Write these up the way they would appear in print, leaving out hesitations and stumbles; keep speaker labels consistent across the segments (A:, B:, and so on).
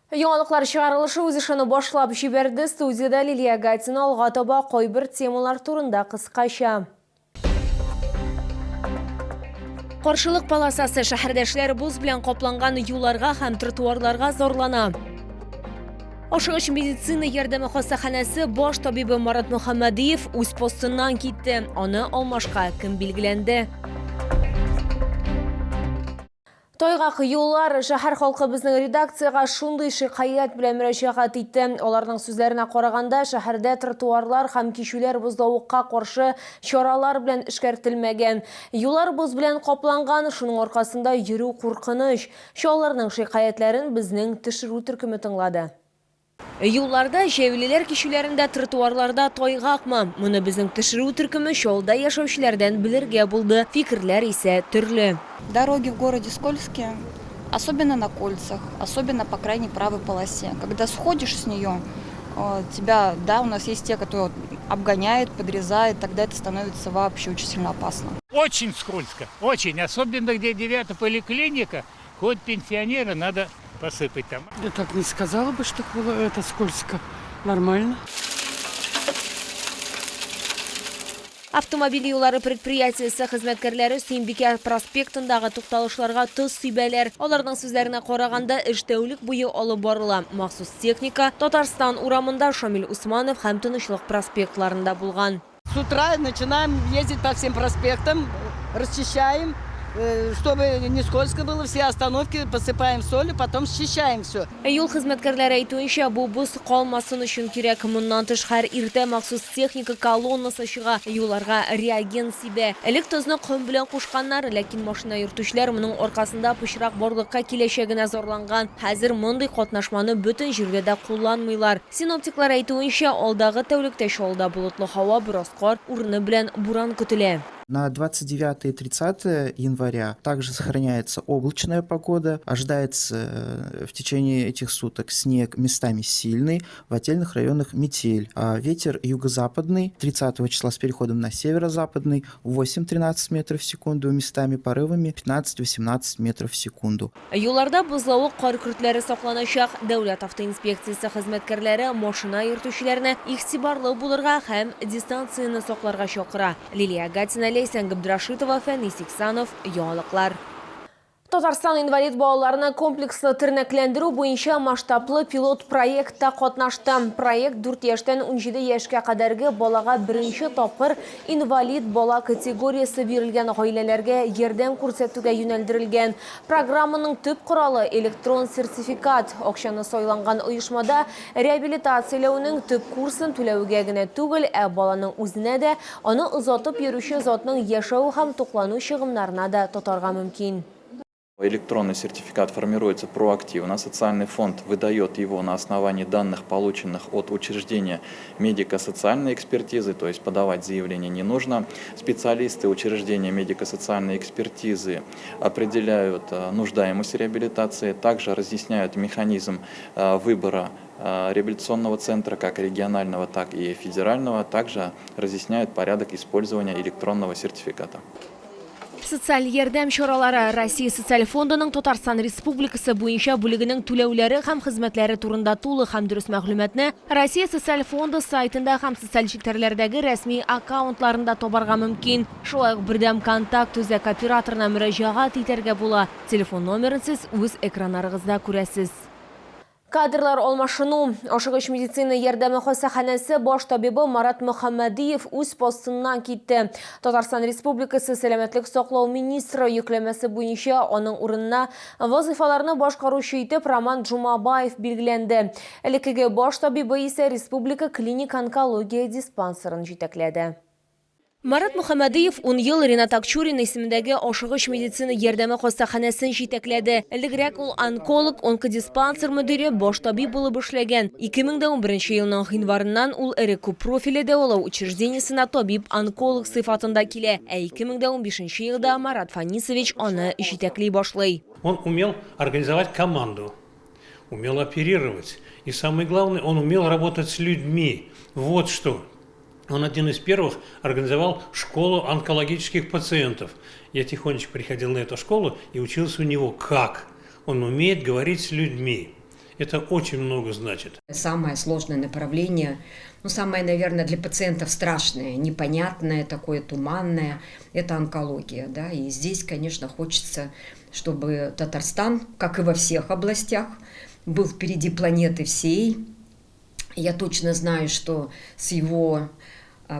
A: Яңалыклар чыгарылышы үз эшен башлап җибәрде. Студиядә Лилия Гатина алга таба кайбер темалар турында кыскача. Каршылык полосасы шәһәрдәшләр боз белән капланган юлларга һәм тротуарларга зарлана. Ашыгыч медицина ярдәме хастаханәсе баш табибы Марат Мөхәммәдиев үз постыннан китте. Аны алмашка кем билгеләнде? Тайгак юллар шәһәр халкы безнең редакциягә шундый шикаять белән мөрәҗәгать итте. Аларның сүзләренә караганда, шәһәрдә тротуарлар һәм кичүләр бозлавыкка каршы чаралар белән эшкәртелмәгән. Юллар боз белән капланган, шуның аркасында йөрү куркыныч. Чаллырның шикаятьләрен безнең төшерү төркеме тыңлады. Юлларда, җәяүлеләр кичүләрендә, тротуарларда тайгакмы? Моны безнең төшерү төркеме Чаллыда яшәүчеләрдән белергә булды. Фикерләр исә төрле.
B: Дороги в городе скользкие, особенно на кольцах, особенно по крайней правой полосе. Когда сходишь с нее, тебя, да, у нас есть те, которые обгоняют, подрезают, тогда это становится вообще очень сильно опасно.
C: Очень скользко, очень, особенно где 9-я поликлиника, хоть пенсионеры, надо посыпать там.
D: Я так не сказала бы, что было это скользко. Нормально.
A: Автомобиль юллары предприятиесе хезмәткәрләре Сөембикә проспектындагы тукталышларга тоз сибәләр. Аларның сүзләренә караганда, эш тәүлек буе алып барыла. Махсус техника Татарстан урамында, Шамил Усманов һәм Тынычлык проспектларында булган.
E: С утра начинаем ездить по всем проспектам, расчищаем, чтобы не скользко было, все остановки посыпаем солью, потом счищаем все.
A: Юл хезмәткәрләре әйтүенчә, бу боз калмасын өчен кирәк. Моннан тыш, һәр иртә махсус техника колоннасы чыга, юлларга реагент сибә. Элек тозны ком белән кушканнар, ләкин машина йөртүчеләр моның аркасында пычрак барлыкка киләчәгенә зарланган. Хәзер мондый катнашманы бөтен җирдә дә кулланмыйлар. Синоптиклар әйтүенчә, алдагы тәүлектә Чаллыда болытлы һава, бераз кар, урыны белән буран көтелә.
F: На 29 и 30 января также сохраняется облачная погода. Ожидается в течение этих суток снег местами сильный, в отдельных районах метель. А ветер юго-западный 30 числа с переходом на северо-западный 8-13 метров в секунду, местами порывами 15-18 метров в секунду.
A: Юлларда бозлавык кар көртләре сакланачак. Дәүләт автоинспекциясе хезмәткәрләре машина йөртүчеләрне игътибарлы булырга һәм дистанцияне сакларга чакыра. Лилия Гатина, Ләйсән Габдрашитова, Фәнис Иксанов, Яңалыклар. Татарстан инвалид балаларны комплекслы тернәкләндерү буенча масштаблы пилот проектта катнашты. Проект 4 яшьтән 17 яшькә кадәрге балага беренче тапкыр инвалид бала категориясе бирелгән гаиләләргә ярдәм күрсәтүгә юнәлдерелгән. Программаның төп коралы, электрон сертификат. Акчаны сайланган оешмада реабилитацияләүнең төп курсын түләүгә генә түгел, ә баланың үзенә дә, аны озатып йөрүче затның яшәү һәм туклану чыгымнарына да тотарга мөмкин.
G: Электронный сертификат формируется проактивно. Социальный фонд выдает его на основании данных, полученных от учреждения медико-социальной экспертизы, то есть подавать заявление не нужно. Специалисты учреждения медико-социальной экспертизы определяют нуждаемость реабилитации, также разъясняют механизм выбора реабилитационного центра, как регионального, так и федерального, также разъясняют порядок использования электронного сертификата.
A: Социаль ярдәм чаралары Россия Социаль фондының Татарстан Республикасы буенча бүлегенең түләүләре һәм хезмәтләре турында тулы һәм дөрес мәгълүматны Россия Социаль фонды сайтында һәм социаль челтәрләрдәге рәсми аккаунтларында табарга мөмкин. Шулай ук бердәм контакт үзәк операторына мөрәҗәгать итәргә була. Телефон номерын сез үз экраннарыгызда күрәсез. Кадрлар алмашыну. Ашыгыч медицина ярдәме хастаханәсе баш табибы Марат Мөхәммәдиев үз постыннан китте. Татарстан Республикасы сәламәтлек саклау министры йөкләмәсе буенча аның урынына вазыйфаларны башкаручы итеп Роман Джумабаев билгеләнде. Элеккеге баш табибы исә Республика клиник онкология диспансерын җитәкләде. Марат Мөхәммәдиев ун ел Ренат Акчурин исемендәге ашыгыч медицина ярдәме хастаханәсен җитәкләде. Элегрәк ул онколог, онкодиспансер мөдире, баш табиб булып эшләгән. 2011 елның гыйнварыннан ул эре күппрофильле дәвалау учреждениесенә табиб-онколог сыйфатында килә, ә 2015 елда Марат Фанисович аны җитәкли башлый.
C: Он умел организовать команду, умел оперировать. И самое главное, он умел работать с людьми. Вот что. Он один из первых организовал школу онкологических пациентов. Я тихонечко приходил на эту школу и учился у него, как он умеет говорить с людьми. Это очень много значит.
H: Самое сложное направление, ну, самое, наверное, для пациентов страшное, непонятное, такое туманное, это онкология. Да? И здесь, конечно, хочется, чтобы Татарстан, как и во всех областях, был впереди планеты всей. Я точно знаю, что с его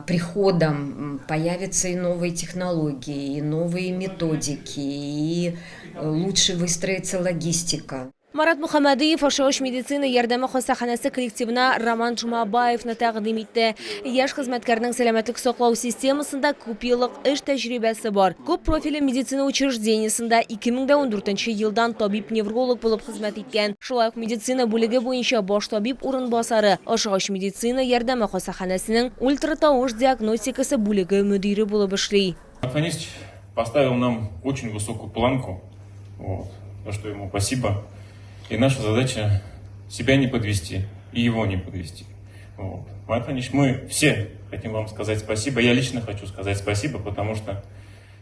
H: приходом появятся и новые технологии, и новые методики, и лучше выстроится логистика.
A: Марат Мөхәммәдиев ашыгыч медицина ярдәме хастаханәсе коллективына Роман Жумабаевны тәкъдим итте. Яшь хезмәткәрнең сәламәтлек саклау системасында күпьеллык эш тәҗрибәсе бар. Күп профильле медицина учреждениесендә 2014 елдан табиб-невролог булып хезмәт иткән. Шулай ук медицина бүлеге буенча баш табиб урынбасары, ашыгыч медицина ярдәме хастаханәсенең ультратавыш диагностикасы бүлеге мөдире булып эшли.
I: Фанисович поставил нам очень высокую планку, вот, за что ему спасибо. И наша задача себя не подвести и его не подвести. Вот. Марат Фанисович, мы все хотим вам сказать спасибо. Я лично хочу сказать спасибо, потому что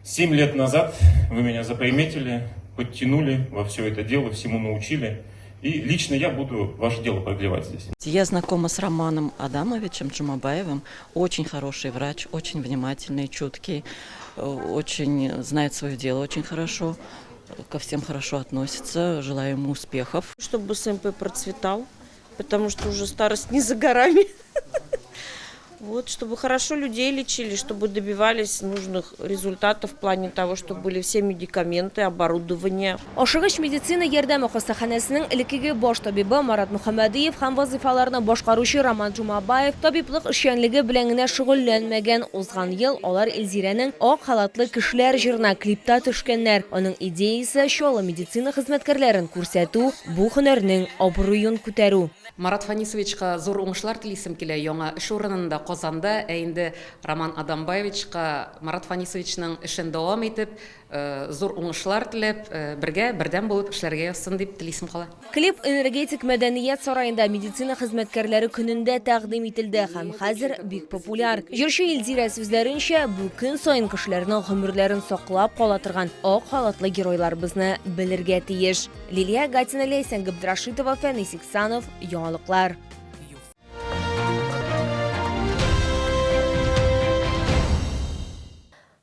I: 7 лет назад вы меня заприметили, подтянули во все это дело, всему научили. И лично я буду ваше дело продлевать здесь.
J: Я знакома с Романом Адамовичем Джумабаевым. Очень хороший врач, очень внимательный, чуткий, очень знает свое дело очень хорошо, ко всем хорошо относится. Желаю ему успехов.
K: Чтобы СМП процветал, потому что уже старость не за горами. Вот, чтобы хорошо людей лечили, чтобы добивались нужных результатов в плане того, чтобы были все медикаменты, оборудование.
A: Ашыгыч медицина ярдәме хастаханәсенең элеккеге баш табибы Марат Мөхәммәдиев һәм вазифаларны башкаручы Роман Жумабаев табиблык эшчәнлеге белән генә шөгыльләнмәгән. Узган ел алар Эльзирәнең Ак халатлы кешеләр җырына клипта төшкәннәр. Аның идеясе Чаллы медицина хезмәткәрләрен күрсәтү, бу һөнәрнең абруен күтәрү.
L: Марат Фанисовичка зур уңышлар телисем килә яңа эш урынында Казанда, ә инде Роман Адамбаевичка Марат Фанисовичның эшен дәвам итеп, зур уңышлар теләп, бергә бердәм булып эшләргә язсын дип телисем кала.
A: Клип Энергетик мәдәният сараенда медицина хезмәткәрләре көнендә тәкъдим ителде һәм хәзер бик популяр. Җырчы Эльзира сүзләренчә, бу көн саен кешеләрнең гомерләрен саклап кала торган ак халатлы геройларыбызны белергә тиеш. Лилия Гатина, Ләйсән Габдрашитова, Фәнис Иксанов, Яңалыклар.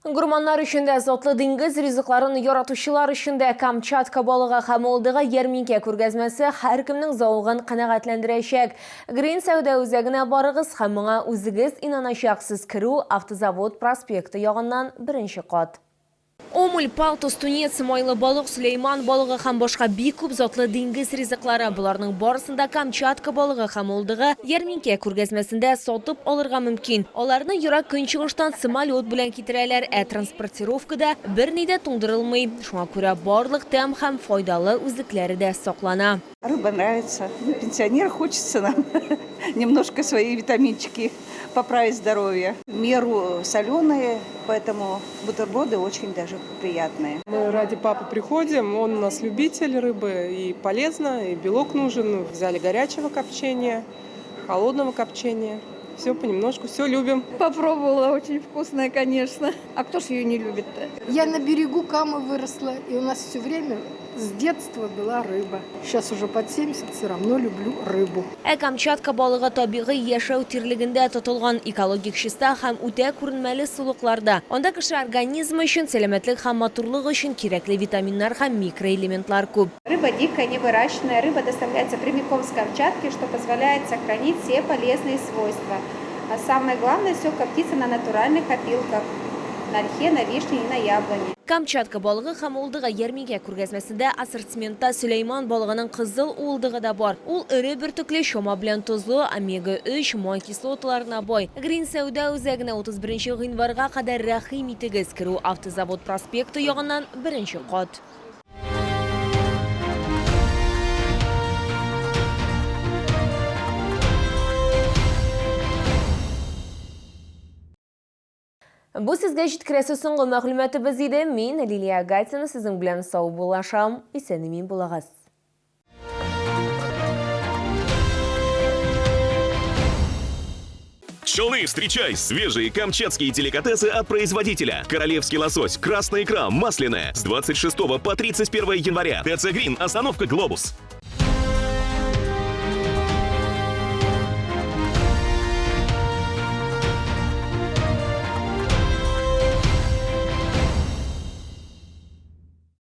A: Гурманнар өчен дә, затлы диңгез ризыкларын яратучылар өчен дә Камчатка балыгы һәм уылдыгы ярминкә күргәзмәсе һәркемнең зәвыгын канәгатьләндерәчәк. Грин сәүдә үзәгенә барыгыз һәм моңа үзегез инаначаксыз. Керү Автозавод проспекты ягыннан беренче кат. Омуль, палтус, тунец, майлы балык, Сөләйман балыгы һәм башка бик күп затлы диңгез ризыклары. Боларның барысын да Камчатка балыгы һәм уылдыгы ярминкә күргәзмәсендә сатып алырга мөмкин. Аларны Ерак Көнчыгыштан самолет белән китерәләр, ә транспортировкада берни дә туңдырылмый. Шуңа күрә барлык тәм һәм файдалы үзлекләре дә саклана.
M: Рыба нравится. Мы пенсионеры, хочется нам немножко свои витаминчики поправить здоровье. В меру соленые, поэтому бутерброды очень даже приятные.
D: Мы ради папы приходим, он у нас любитель рыбы, и полезно, и белок нужен. Взяли горячего копчения, холодного копчения. Все понемножку, все любим.
N: Попробовала, очень вкусная, конечно. А кто ж ее не любит-то?
O: Я на берегу Камы выросла, и у нас все время с детства была рыба. Сейчас уже под 70, все равно люблю рыбу.
A: Ә Камчатка балыгы табигый яшәү тирлегендә тотылган, экологик чиста һәм үтә күренмәле сулыкларда. Анда кеше организмы өчен, сәламәтлек һәм матурлык өчен кирәкле витаминнар һәм микроэлементлар күп.
P: Рыба дикая, не выращенная, рыба доставляется прямиком с Камчатки, что позволяет сохранить все полезные свойства. А самое главное, все коптится на натуральных опилках, на ольхе, на вишне и на яблоне.
A: Камчатка балыгы һәм уылдыгы ярминкә күргәзмәсендә ассортиментта Сөләйман балыгының кызыл уылдыгы да бар. Ул эре бөртекле, чама белән тозлы, омега-3 май кислоталарына бай. Грин сәүдә үзәгенә 31 гыйнварга кадәр рәхим итегез. Керү Автозавод проспекты ягыннан беренче кат. Бу сезгә җиткерәсе соңгы мәгълүматыбыз иде. Мин, Лилия Гатина, сезнең белән саубуллашам. Исән-имин булыгыз.
Q: Челны, встречай! Свежие камчатские деликатесы от производителя. Королевский лосось, красная икра, масляная. С 26 по 31 января. ТЦ Грин, остановка Глобус.